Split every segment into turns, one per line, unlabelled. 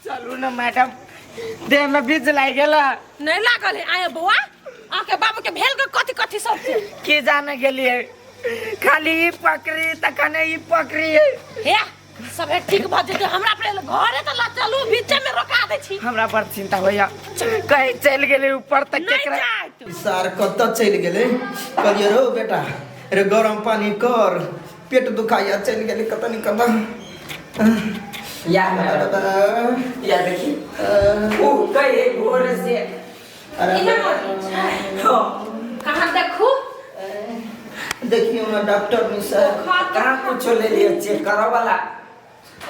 चलू ने मैडम, देह में बीज लागि गेल।
नहीं लागल है। आए बौआ, अहाँके बाबू के भेल के कथी कथी सब छै?
की जाने गेलिए, खाली ई पकड़ी तखने ई पकड़ी।
हे सबे ठीक भऽ जेतै। हमरा अपने घरे तऽ लऽ चलू, बीचे में रोका दै छी।
हमरा बड़ चिंता होइया, कहीं चलि गेलै ऊपर तक।
नहीं
केकरा
जायत।
सार कतऽ चलि गेलै? कहलियै रौ बेटा रे, गरम पानी कर, पेट दुखाइया। चलि गेलै कतऽ नि कतऽ।
या मैडम, या देखी ओ कहे भोर से।
अरे
इना मरी छै।
हाँ।
कहाँ देखू?
देखियौ ने डॉक्टर मिसर।
कहाँ कुछो ले लियो चेक करऽ वाला।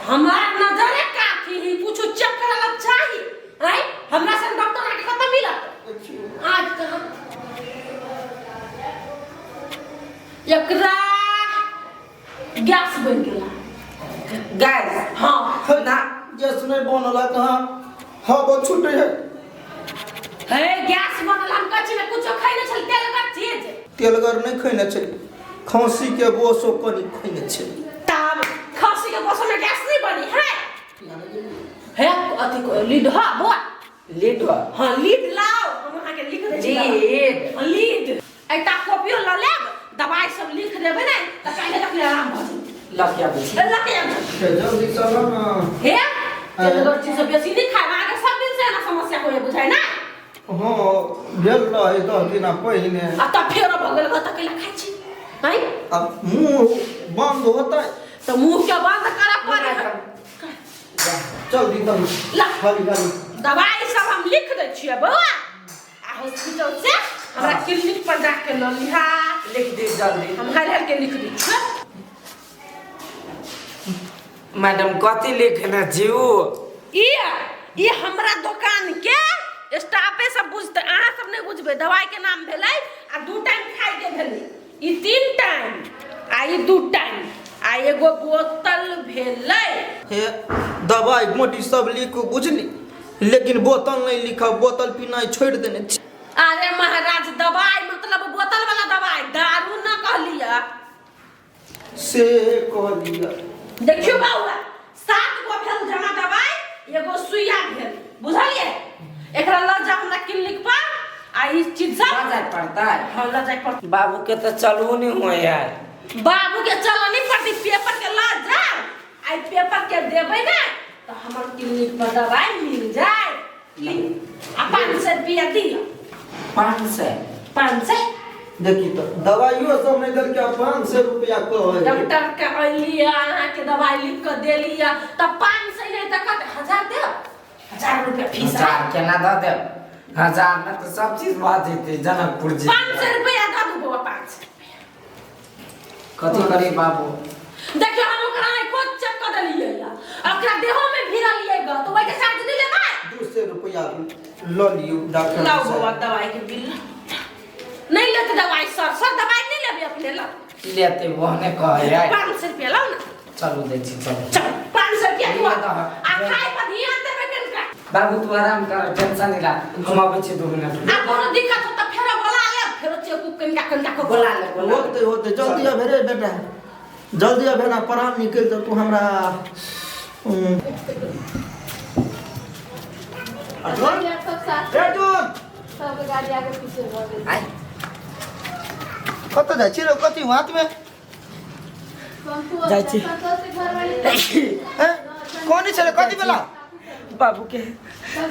हमारा नजरे काफी ही कुछ चेक करे ला चाही। आय हमरा से डॉक्टर आके कतऽ मिलत? आज कहाँ एकरा गैस बन गेला।
गैस?
हाँ।
ना।
गैस नहीं बनल है कहाँ? हवा छूटे है।
हे गैस बनल, हम कच्ची में कुछो खाइ छल तेलगर चीज।
तेलगर नहीं खैने छै, खांसी के बोसो कनी खैने छै।
तब खांसी के बोसो में गैस नहीं बनी है। हे अथी को लीड हा बुआ।
लीड?
हाँ लीड लाओ, हम अहाँ के लिख दै छी।
लीड?
हाँ, लीड एकटा कॉपियो ल लेब, दवाई सब लिख देबै ने तऽ काल्हि तक आराम भऽ जेतै।
लऽ के आबै छी।
ल के आबै।
जल्दी चलो ना।
हे तेलगर चीज सब बेसी नहीं खाए, अहाँके सब दिन से एना समस्या होइए बुझाइ ना।
हाँ भेल रहे 10 दिना पहिने।
आ तब फेर भऽ गेल, तऽ कैला खाइ छी हैं?
अब मुंह बंद होता है।
तऽ मुँह के बंद करऽ पड़े।
चल दी तब।
ला।
खाली खाली।
दवाई सब हम लिख दै छियै बौआ, आ हॉस्पिटल से हमरा क्लिनिक पर जाके लऽ लिहा।
लिख दी जल्दी।
हम हाल हाल के लिख दै छियै।
मैडम, कथी लिखने छी उ?
ई ई हमरा दोकान के स्टाफे सब बुझतै, अहाँ सब नहि बुझबै। दवाई के नाम भेलै आ 2 टाइम खाइ के भेलै, ई 3 टाइम आ ई 2 टाइम आ एगो बोतल भेलै।
हे दवाई गोटी सब लिखू बुझली, लेकिन बोतल नहीं लिखब, बोतल पीनाइ छोड़ि देने छी।
अरे महाराज, दवाई मतलब बोतल वाला दवाई, दारू न कहलियै।
से कहलियै।
देखियौ बाबा, 7 गो भेल जमा दवाई, एगो सुइया भेल, बुझलियै? एकरा लऽ जाउ हमरा क्लिनिक पर आ ई चीज सब
लऽ जाय पड़तै?
हाँ, लऽ जाय पड़तै।
बाबू के तऽ चलू नहीं हुए यार।
बाबू के चलऽ नहीं पड़तै, पेपर के लऽ जाउ आ ई पेपर के देबै ने तऽ हमर क्लिनिक पर दवाई मिल जाय। आ 500 रुपया दिअ।
500?
500।
देखी तऽ दवाइयो सब नहि देलकै, 500 रुपया कहै।
डॉक्टर के अयली, अहाँके दवाई लिख कऽ देली तऽ 500 नहि तऽ कते हजार देब, 1000 रुपया फीस।
हजार केना दऽ देब? हजार में तऽ सब चीज भऽ जेतै जनकपुर जी।
500 रुपया दऽ दू बौआ, 500।
कथी करी बाबू?
देखियौ, हम ओकरा आँखो चेक कऽ देलियै या ओकरा देहो में भिरलियै ग, तऽ ओहिके चार्ज नहि लेबै?
200 रुपया लऽ लियौ डॉक्टर
लाउ
साहब।
बौआ, दवाई के बिल नहीं लेते दवाई? सर सर, दवाई नहीं लेबै अपने ला?
लेते, ओहने कहै है।
500 रुपया लाउ ना।
चलू दै छी, चलू।
चल, 500 रुपया
लिअ
दिअ।
दऽ।
आ खाय पर ध्यान देबै कनिका।
बाबू, तू आराम कर, टेंशन नहीं ला, हम अबै छी 2 मिनट।
आ कोनो दिक्कत हो तऽ फेरो बोला लेब, फेरो चेक उक कनिका कनिका कऽ
बोला ले, बोला ले।
होते होते, जल्दी अबे रे बेटा, जल्दी अबे ना, प्राण निकल जा तू हमरा। अर्जुन।
सब साथ।
रे अर्जुन।
सब गाड़ी आगे पीछे भऽ गेल।
आइ।
कतऽ जाइ छी रे? कथी हाथमे?
संतोष।
जाइ छी।
संतोष के घरवाली।
हैं, कोनी छलै? कथी बेला?
बाबू के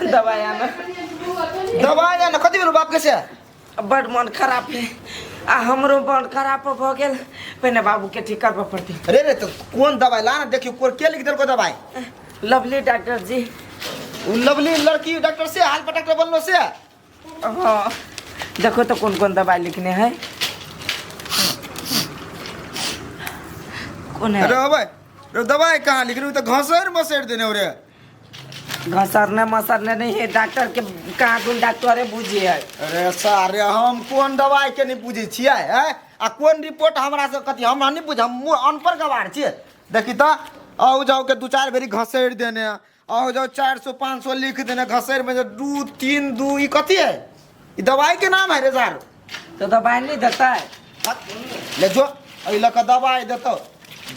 दवाई आना।
दवाई आन। कथी भेलो बाप के से?
बड मन खराब है आ हमरो मन खराब भऽ गेल, पहिने बाबू के ठीक करबऽ पड़तै।
रे रे, तऽ कोन दवाई ला ना, देखियो कोन के लिख देलको दवाई।
लवली डॉक्टर जी।
उ लवली लड़की डॉक्टर से हाल पर डॉक्टर बनलो से?
हाँ, देखो तो कौन कौन दवाई लिखने है, कौन है?
अरे भाई रे, दवाई कहाँ लिख रही? तो घसर मसर देने रे।
घसरने मसरने नहीं है, डॉक्टर के कहाँ गुण डॉक्टरे बुझिए है।
अरे सारे, हम कोन दवाई के नहीं बुझै छियै हैं? आ कोन रिपोर्ट हमरा से कथी हमरा नहीं बुझ, हम मुँह अनपढ़ गवार छियै। देखी तऽ आउ जाउ के दू चारि बेरी घसरि देने, आउ जाउ 400 500 लिख देने, घसरि में जे 2 3 2, ई कथी है? ई दवाई के नाम है रे सर?
तो दवाई नहीं देता है?
ले जो, एहि लऽ कऽ दवाई देतौ।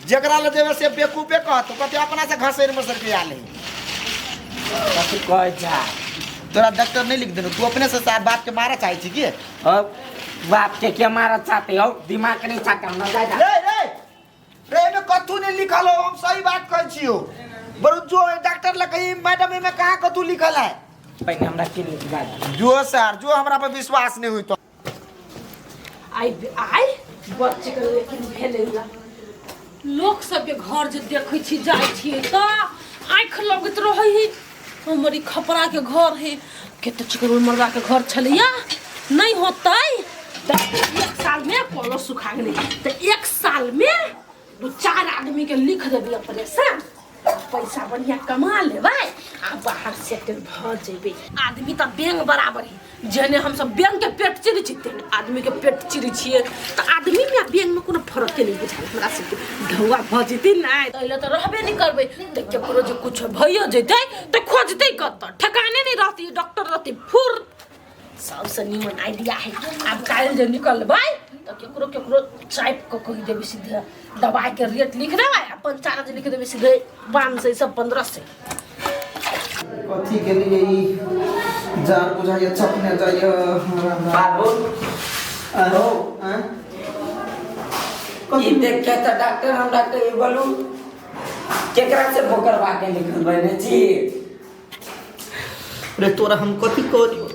जेकरा लए जेबै से बेकूफे कहतौ, कथी अपना से घसरि मसरि के आयल है।
कथी कहै छै?
तोरा डॉक्टर नहीं लिख देनो, तू अपने से सार बाप के मारा चाहे छी की?
अब बाप के के मारा चाहते हो, दिमाग नहीं चाहते हम, न जा जा।
रे रे रे, एमे कथू नहीं लिखल हो, हम सही बात कहै छियो। बरु जो डॉक्टर लग कही मैडम एमे कहाँ कथू लिखल है?
पहिने हमरा क्लिनिक जा।
जो सर, जो हमरा पर विश्वास नहीं हुई तो
आई आई बच्चे के लेकिन भेलै ना। लोक सबके घर जे देखै छी जाइ छियै तऽ आँखि लगैत रहै है। हमर ई खपरा के घर है, कते चिकन मरबा के घर छलैया, नहीं होतै तऽ एक साल में कोनो सुखा गेलै तऽ एक साल में दू चार आदमी के लिख देबै ऑपरेशन, पैसा बढ़िया कमा लेबै आ बाहर सेटल भऽ जेबै। आदमी तऽ बैंक बराबर है, जेने हमसब बैंक के पेट चिरै छी तेने आदमी के पेट चिरै छियै, तऽ आदमी में आ बैंक में कोनो फरके नहि बुझायल हमरा सबके। ढौआ भऽ जेतै नहि तऽ एहि तऽ रहबे नहि करबै, तऽ केकरो जे कुछो भइयो जेतै तऽ खोजतै कतऽ, ठेकाने नहि रहतै, डॉक्टर रहतै फुर। सबसँ नीमन आइडिया है, आब काल्हि जे निकलबै तऽ केकरो केकरो चापि कऽ कहि देबै सीधे दवाइके रेट लिख देबै आ पंचारज लिख देबै सीधे 500 सब 1500।
कथी के लिए ई जार बुझाइए चपने जाइए हमरा।
बाबू
आरो आँय?
ई देख के तऽ डॉक्टर हमरा कहि बोलू केकरा से बोकरवा के लिखल बने छी?
रे तोरा हम कथी कहलियो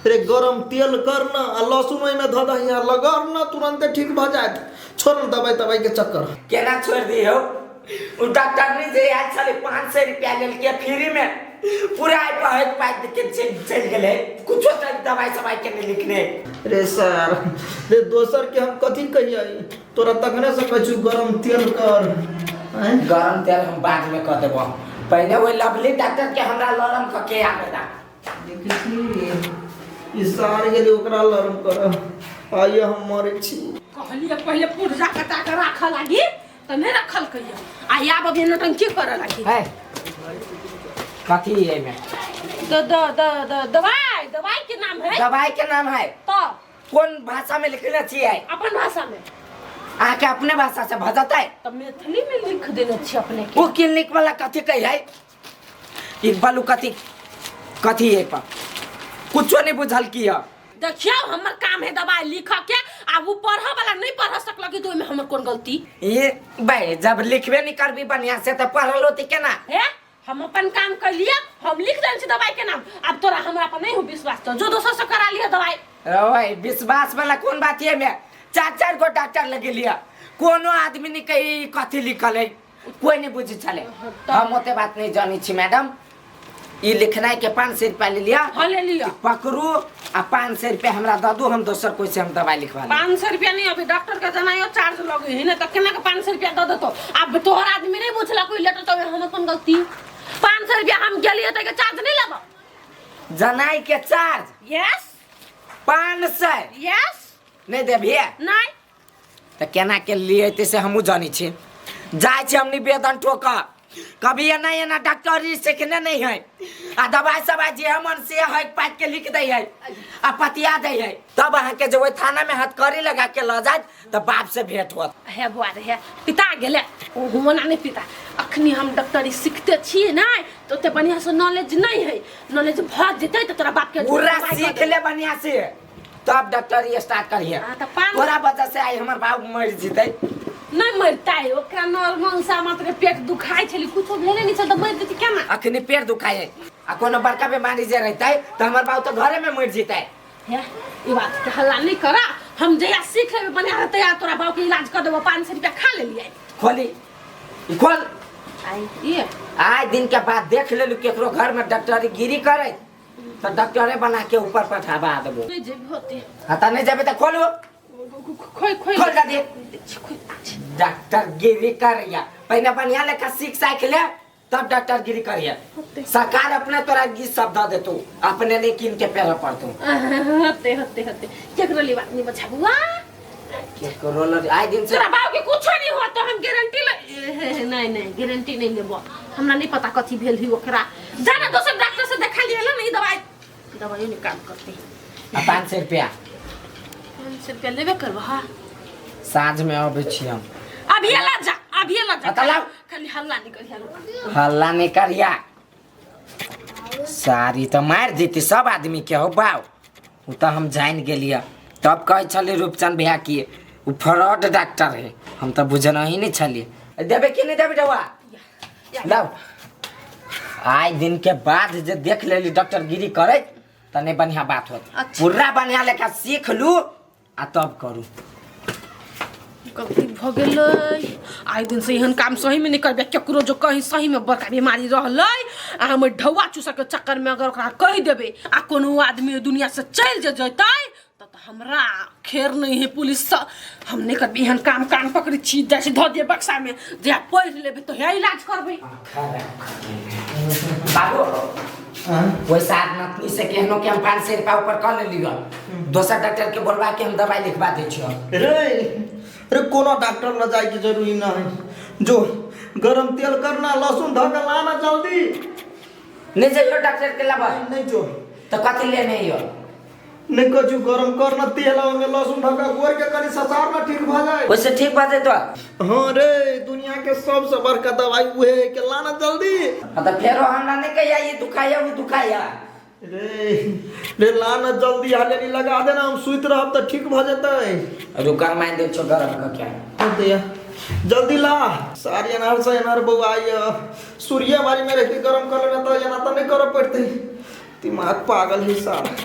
रे, गरम तेल कर न आ लहसुन ओहिमे धऽ दही आ लगड़ न, तुरन्ते ठीक भऽ जायत। छोड़ न दवाई तवाई के चक्कर।
केना छोड़ दियौ? उ डॉक्टर जे आयल छलै 500 रुपया लेलकै फ्री में, पूरा पहत पाइत के चलि गेलै, कुछो तक दवाई सवाई के नहीं लिखने।
रे सर रे, दोसर के हम कथी कहियै, तोरा तखने से कहै छी गरम तेल कर। आँय?
गरम तेल हम बाद में कऽ देबो, पहले वही लवली डॉक्टर के हमरा लरम कऽ के आबे दा।
देखै छी ई सार गेलै, ओकरा लरम कर आइए हम मरै छी।
कहलियै पहिले पुर्जा कटा के राखऽ लागी तऽ नहि रखलकै, आ आब अभी नौटंकी करऽ लागी।
है कथी एहिमे?
द द द द दवाई, दवाई के नाम है।
दवाई के नाम है?
तो
कोन भाषा में लिखले छियै?
अपन भाषा में।
अहाँके अपने भाषा से भऽ जेतै?
तऽ मैथिली में लिख देने छी अपने के।
ओ क्लिनिक वाला कथी कहै है? ई बालू कथी कथी है पर कुछो नहीं बुझल की है।
देखियौ हमर काम है दवाई लिख के, आब उ पढ़ऽ वाला नहीं पढ़ सकलक तऽ ओहिमे हमर कोन गलती?
ये भाई जब लिखबे नहीं करबी बढ़िया से तऽ पढ़ल होती केना?
हे हम अपन काम कैलियै, हम लिख देने छी दवाई के नाम, आब तोरा हमरा पर नहीं हो विश्वास तो जो दोसर से करा लिअ दवाई।
ओए विश्वास वाला कोन बात है? में चार चार गो डॉक्टर लगे लिया, कोनो आदमी नहीं कही कथी लिखल है, कोई नहीं बुझी छले। हम ओते बात नहीं जानी छी मैडम, ई लिखनाइ के 500 रुपया ले लिया।
हाँ ले लिया।
पकड़ू आ 500 रुपया हमरा दऽ दू, हम दोसर कोई से हम दवाई लिखवा लेब।
500 रुपया नहीं, अभी डॉक्टर के जनाइयो चार्ज लगे है ना, तो केना के 500 रुपया दऽ देतो? आब तोहर आदमी नहीं बुझलक कोई लेटर तो हमर कोन गलती? 500 रुपया हम गेलियै तऽ के चार्ज नहीं लेबो।
जनाई के चार्ज?
यस।
500?
यस।
नहीं देबिहे?
नहीं।
तऽ केना के लिए अयतै से हमहूँ जानै छी। जाइ छी हम निवेदन ठोकऽ, कभी एना एना डॉक्टरी सीखने नहीं है आ दवाई सवाई जे मन से है पाइप के लिख दै है आ पतिया दै है, तब अहाँके जे ओहि थाना में हथकड़ी लगा के लऽ जायत तऽ बाप से भेंट होत।
हे बुआ रे, हे पिता गेलै ओना नहि पिता, अखनी हम डॉक्टरी सीखते छियै नहि तऽ ओते बढ़िआँ से नॉलेज नहीं है, नॉलेज भऽ जेतै तऽ तोरा बाप के
पूरा सीख ले बढ़िया से तब डॉक्टरी स्टार्ट करिए।
हाँ, तऽ पाँच-
तोरा वजह से आई हमर बाप मर जितै।
नहीं मरतै, ओकरा नॉर्मल सा मात्र पेट दुखाइ छलै, कुछो भेलै नहि छल तऽ मरि जेतै केना?
अखनी पेट दुखाइ है आ कोनो बड़का बीमारी जे रहतै तऽ हमर बाप तऽ घरे में मर जितै।
हे ई बात के हल्ला नहीं करा, हम जहिया सीख लेबै बढ़िया से तहिया तोरा बाप के इलाज कर देबो। 500 रुपया खा लेलियै।
खोली ई खोल।
आई ये
आइ दिन के बाद देख लेलू केकरो घर में डॉक्टरी गिरी करे तो डॉक्टरे बना के ऊपर पठाबा देबो।
नहीं जेबी होते।
हाँ तो नहीं जेबे तो खोलू।
खोल खोल
खोल दे।
खोल।
डॉक्टर गिरी करिया पहले बढ़िया लेखा सीख साख ले तब डॉक्टर गिरी करिया। सरकार अपने तोरा गीत सब दे देतू, अपने नहीं कीन के पेड़ पड़तू।
होते होते होते केकरो ली बात नहीं बचाबुआ।
केकरो लग आइ दिन से
तोरा बाप के कुछो नहीं हुआ तो हम गारंटी ले नहीं नहीं गारंटी नहीं लेबो, हमरा नहीं पता कथी भेल ही ओकरा। जाना दोसर डॉक्टर से देखा लिया ना, नहीं दवाई दवाई नहीं काम करते।
500 रुपया।
500 रुपया लेबे करबो? हाँ
साँझ में अबै छी हम।
अभी ला जा, अभी ला जा।
हाँ, लाओ।
खाली हल्ला नहीं करिया।
हल्ला नहीं करिया। सारी तऽ मारि देतै सब आदमी के हो बाउ। ओ तऽ हम जानि गेलियै। तब कहै छलियै रूपचंद भैया कि ओ फ्रॉड डॉक्टर है, हम तऽ बुझना ही नहीं छलियै। देबै कि नहीं देबै दवा? लाउ। आइ दिन के बाद जे देख लेली डॉक्टर गिरी करैत तऽ नहीं बढ़िया बात होत।
अच्छा।
पूरा बढ़िया लेखा सीख लू आ तब करू।
गलती भऽ गेलै। आइ दिन से एहन काम सही में नहीं करबै केकरो। जो कहीं सही में बड़का बीमारी रहलै आ हम ढौआ चूसके चक्कर में अगर ओकरा कहि देबै आ कोनो आदमी ओहि दुनिया से चलि जे जेतै तऽ हमरा खेर नहीं है पुलिस से। हम नहीं करबै एहन काम। कान पकड़ै छी, जाइ छी धऽ दियै बक्सा में, जे पढ़ि लेबै तऽ हे इलाज करबै।
बाबू, वैसा नतनी से केहनो के हम 500 रुपया ऊपर कर ले लियो, दोसर डॉक्टर के बोलवा के हम दवाई लिखवा दै छियो।
रे रे, कोनो डॉक्टर ल जाए के जरूरी ना है। जो गरम तेल करना, लहसुन धऽ के लाना जल्दी।
नहीं जाइयो डॉक्टर के लाबा?
नहीं जो।
तो कथी लेने यो?
नहीं कछु, गरम करना तेल आ ओहिमे लहसुन धऽ के गोर के कनि ससार ना, ठीक भऽ जाए।
वैसे ठीक बात है तो।
हाँ रे, दुनिया के सबसे बड़का दवाई उहे है के लाना जल्दी।
हाँ तो फेरो हमरा नहीं कहिया ये दुखाया वो दुखाया।
रे रे, लाना जल्दी, हाले लगा देना, हम सुति रहब तऽ ठीक भऽ जेतै।
रुक, गरमाइ दै छो गरम कऽ के।
दिया, जल्दी ला। सारी अनार से अनार बौआ, सूर्य बारी में रह के गरम कर लेना तऽ एना तऽ नहीं करऽ पड़तै। दिमाग पागल है सारा।